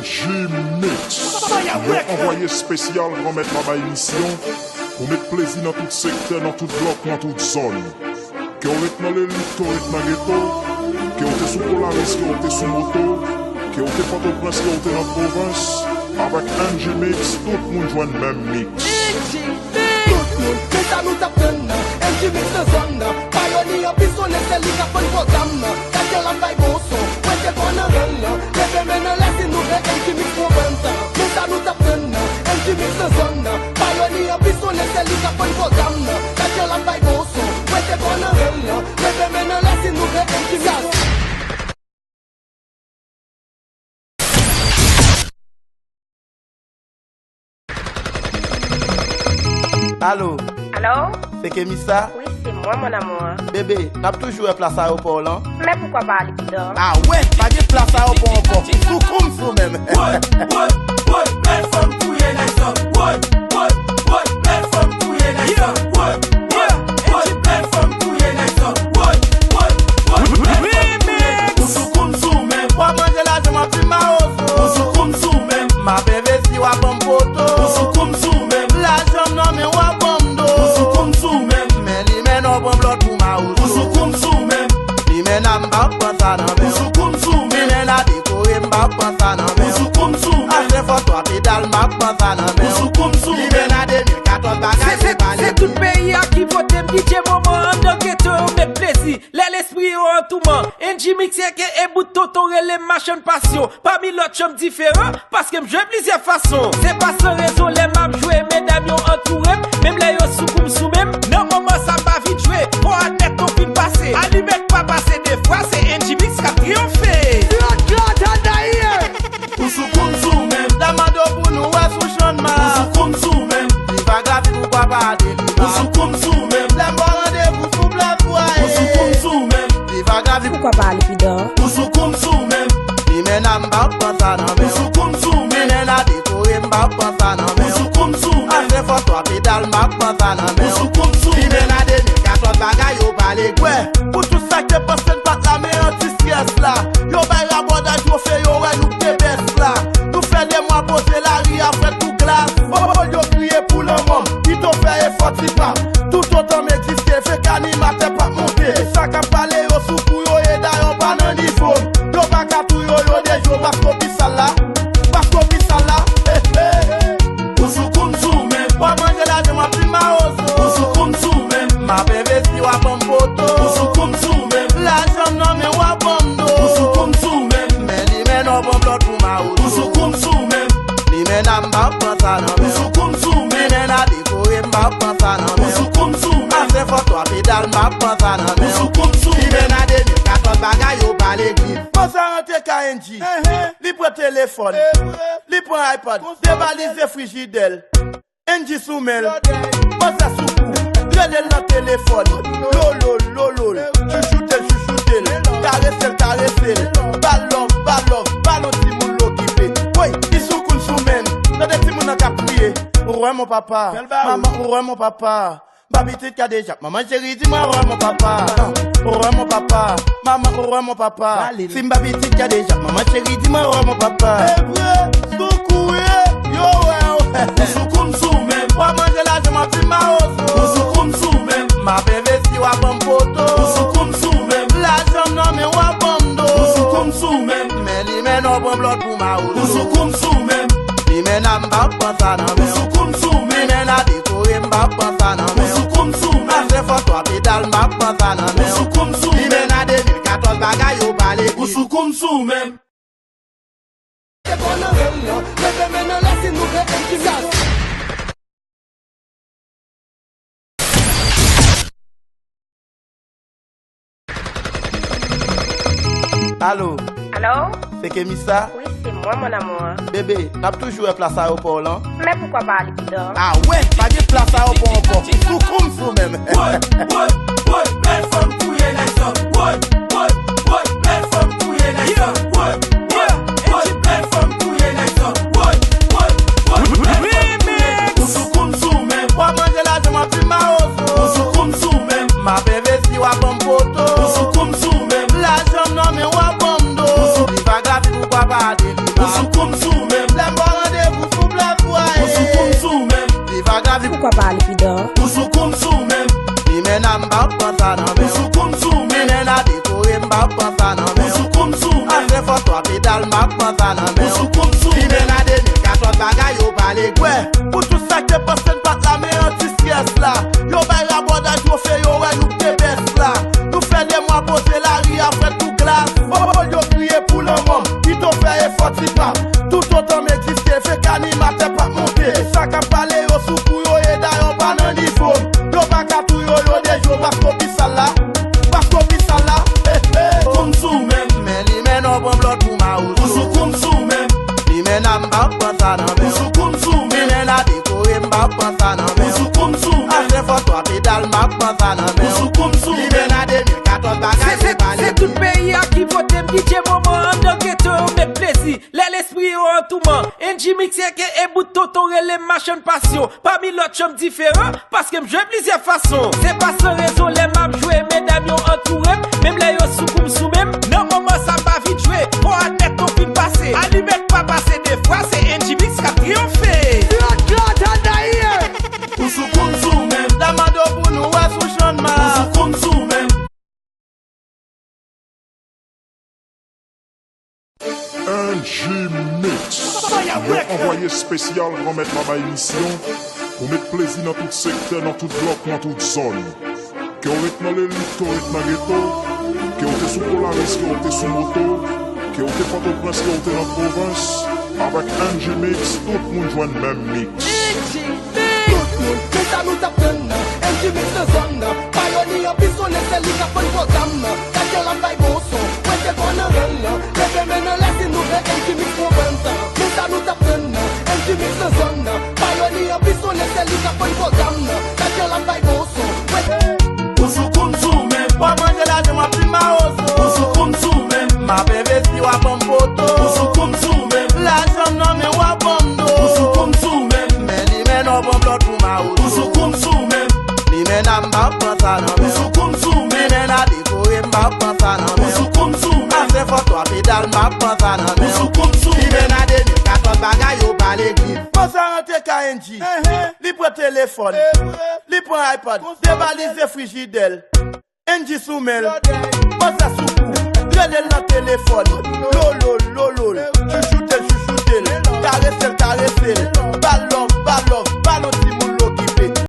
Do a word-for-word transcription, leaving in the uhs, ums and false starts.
G-Mix, yon anvwaye espesyal Granmèt la bay misyon pou met plezi nan tout sektè, nan tout blòk, nan tout zòn. Ke w ret nan lelit, ke w ret nan geto, ke w te sou Polaris, ke w te sou moto, ke w te Pòtoprens, ke w te nan pwovens, avèk N G Mix, tout moun jwenn menm mix. Tout moun, men sa nou t ap tann nan. M G Mix nan zòn nan. Payonye an pistonnen, se li k ap vann pwogram nan. Gade l ap bay bon son, mwen te bon nan rann nan. Leve men nan lè si nou vle M G Mix pran bann tan. Men sa nou t ap tann nan. M G Mix nan zòn nan. Payonye an pistonnen, se li k ap vann pwogram nan. Gade l ap bay bon son, mwen te bon nan rann nan. Leve men nan lè si nou vle M G Mix. Alo. Alo? Se Kemisa? Wi, se mwen, mon amour. Bebe, n ap toujou wè plas ayewopò w lan? Men poukwa pa ale pi dan? Ah wè, pa gen plas ayewopò ankò. Soukoum sou menm. Woy, woy, woy, bèl fanm touye nèg sa. Woy, woy, woy, bèl fanm touye nèg sa. Woy, woy, woy, bèl fanm touye nèg sa. Woy, woy, woy, bèl fanm touye nèg sa. Ou soukoum sou menm. W ap manje lajan m ap di mawozo. Ou soukoum sou menm. M ap envesti w ap ban m poto. Ou soukoum sou menm. Lajan m nan men w ap ban m do. Ou soukoum sou menm. Men li men non pran blòt pou mawozo. Ou soukoum sou menm. Li men a m p ap pran sa nan men w. Ou soukoum sou menm. Li men a dekore m p ap pran sa nan men w. Ou soukoum sou menm. Asè fò twa pedal m ap pran sa nan men w. Ou soukoum sou menm. Li men a de mil katòz bagay se, se, se tout peyi a ki vote m. D J moman anndan geto yo met plezi. Lè lespri yo an touman, N G Mix aka bout tonton rele m machann pasyon. Pami lòt yo m diferan, paske m jwe plizyè fason. Se pa san rezon lè m ap jwe, medam yo antoure m. Menm lè yo soukoum sou menm, nan moman sa m pa vin jwe. Bon, admèt nou fin pase. Alimèt pa pase de fwa, se N G Mix k ap triyonfe. Lòt lòt an dayè. Ou soukoum sou menm. Damando pou nou wè sou chann ma. Ou soukoum sou menm. Diva Grafik ou pa pa ale li pa. Ou soukoum sou menm. Lè m ba w randevou sou Black Boy. Ou soukoum sou menm. Diva Grafik. Poukwa pa ale pi dan? Ou soukoum sou menm. Li men a m p ap pran sa nan men w. Ou soukoum sou menm. Li men a dekore m p ap pran sa nan men w. Ou soukoum sou menm. Asè fò twa pedal m ap pran sa nan men w. Ou soukoum sou menm. Li men a de mil katòz bagay yo pale. Wè, pou tout sa k te panse n pa t la men anti Yes la, yo bay rabòday twofe, yo wè nou k te bèz la. Nou fè de mwa poze lari a fè tou glas. Olye w kriye pou lanmò m, pito fè efò ti pa m. Toutotan m egziste, fek animatè p ap monte. Sa k ap pale yo sou kou yo ye, dayè w pa nan nivo m. Yo pa ka touye w, yo deje w, paske w pi sal la. Paske w pi sal la. Hey, hey, hey. Ou soukoum sou menm. W ap manje lajan m ap di mawozo. Ou soukoum sou menm. M ap envesti w ap ban m poto. Ou soukoum sou menm. Lajan m nan men w ap ban m do. Ou soukoum sou menm. Men li men non pran blòt pou mawozo. Ou soukoum sou menm. Li men a m p ap pran sa nan men w. Ou soukoum sou menm. Li men a dekore m p ap pran sa nan men w. Ou soukoum sou menm. Asè fò twa pedal m ap pran sa nan men w. Ou soukoum sou menm. Li men a de mil katòz bagay yo pale gri. Panse a rantre ka N G. Li pran telefòn. Li pran iPad. Devalize frijidè l. N G sou men l. Panse sou kou. Rele l nan telefòn. Lolo, lolo l. Chouchoute l, chouchoute l. Karese l, karese l. Ba l love, ba l love. Ba l yon timoun l okipe. Woy, li soukoum sou men l. Tande timoun nan k ap kriye. Ou wè mon papa. Manman, ou wè mon papa. Ba pitit kadejak. Manman cheri, di mwen, ou wè mon papa. Ou wè mon papa. Manman, ou wè mon papa. Si m ba pitit kadejak. Manman cheri, di mwen, ou wè mon papa. Evre, sou kou ye, yo wè w. Ou soukoum sou menm. W ap manje lajan m ap di mawozo. Ou soukoum sou menm. M ap envesti, w ap ban m poto. Ou soukoum sou menm. Lajan m nan men w ap ban m do. Ou soukoum sou menm. Men li men non pran blòt pou mawozo. Ou soukoum sou menm. Li men a m p ap pran sa nan men w. Ou soukoum sou menm. Li men a dekore m p ap pran sa nan men w. Ou soukoum sou menm. Asè fò twa pedal m ap pran sa nan men w. Ou soukoum sou menm. Li men a de mil katòz bagay yo pale. Ou soukoum sou menm. Te bon nan rann nan, leve men nan lè si nou vle M G Mix. Alo. Alo? Se Kemisa? Wi, se mwen, mon amour. Bebe, n ap toujou wè plas ayewopò w lan? Men poukwa pa ale pi dan? Ah wè, pa gen plas ayewopò ankò. Soukoum sou menm. Woy, woy, woy, bèl fanm touye nèg sa. Woy, woy, woy, bèl fanm touye nèg sa. Woy, woy, woy, bèl fanm touye nèg sa. Woy, woy, woy, bèl fanm touye nèg sa. Ou soukoum sou menm. W ap manje lajan m ap di mawozo. Ou soukoum sou menm. M ap envesti, w ap ban m poto. Ou soukoum sou menm. Lajan m nan men w ap ban m do. Ou sou li pa grafik, ou pa pa ale li pa. Ou soukoum sou sa nan men w. Ou sou koum sou men. Limena de mil katòz bagay yo pale gwe. Pou tout sa k te panse n pa t la, men anti-strès la. Yo bay rabòday twofe, yo wè nou k te bèst la. Nou fè de mwa poze, lari a fèt kou glas. Olye w kriye pou lanmò m, pito fè efò ti pa m. Toutotan m egziste, fenk animatè p ap monte. Sa k ap pale yo sou kou yo ye, dayè w pa nan nivo m. Yo pa ka touye w, yo deje w, paske w pi sal la. Paske w pi sal la. Koum sou men m. Men limena w pran blòd pou mawozo. Ou sou koum sou men m. Limena m p ap pran sa nan men w. Ou sou koum sou men m. Limena dekore m p ap pran sa nan men w. Ou sou koum sou men m. Ase fòtwa pedal m ap pran sa nan men w. Ou sou koum sou men m. Limena de mil katòz bagay se, se, se tout peyi a ki vote m, D J moman anndan geto yo met plezi. Lè lespri yo an touman, N G Mix aka bout tonton rele m machann pasyon. Pami lòt yo m diferan, paske m jwe plizyè fason. Se pa san rezon lè m ap jwe, medam yo antoure m. Menm lè yo sou kou m sou men m, nan moman sa m pa vin jwe. Fò admèt nou fin pase. Alimèt pa pase de fwa, se N G Mix k ap triyonfe. Blood clot Aldair. Ou sou kou m sou men m. Damando pou nou wè sou chann ma. Ou sou kou m sou men m. N G Mix, yon anvwaye espesyal Granmèt la bay misyon pou met plezi nan tout sektè, nan tout blòk, nan tout zòn. Ke w ret nan lelit, ke w ret nan geto, ke w te sou Polaris, ke w te sou moto, ke w te Pòtoprens, ke w te nan pwovens, avèk N G Mix, tout moun jwenn menm mix. Tout moun, men sa nou t ap tann nan. N G Mix nan zòn nan. Payonye an pi sonnen, se li k ap vann pwogram nan. Gad jan l ap bay bon son, prete kò nan rann nan. Leve men n anlè si nou vle N G Mix pran bann tan. Men sa nou t ap tann nan. N G Mix nan zòn nan. Payonye an pi sonnen, se li k ap vann pwogram nan. Gad jan l ap bay bon son, prete. Ou sou kou m sou men m. W ap manje lajan m, w ap fin mawozo. Ou sou kou m sou men m. M ap envesti, w ap ban m poto. Ou sou kou m sou men m. Lajan m nan men w, w ap ban m do. Ou sou kou m sou men m. Men limena w pran blòd pou mawozo. Ou sou kou m sou men m. Limena m p ap pran sa nan men w. Ou sou kou m sou men m. Limena dekore m p ap pran sa nan men w. Ou sou kou m sou men m. Ase fòtwa pedal m p ap pran sa nan men w. Ou sou kou m sou men m. Limena de mil katòz bagay yo pa legliz. Panse a rantre ka N G. Li pran telefòn. Li pran iPad. Devalize frijidè l. N G sou men l. Panse sou kou. Rele l nan telefòn. Lolo, lolo l. Chouchoute l, chouchoute l. Karese l, karese l. Ba l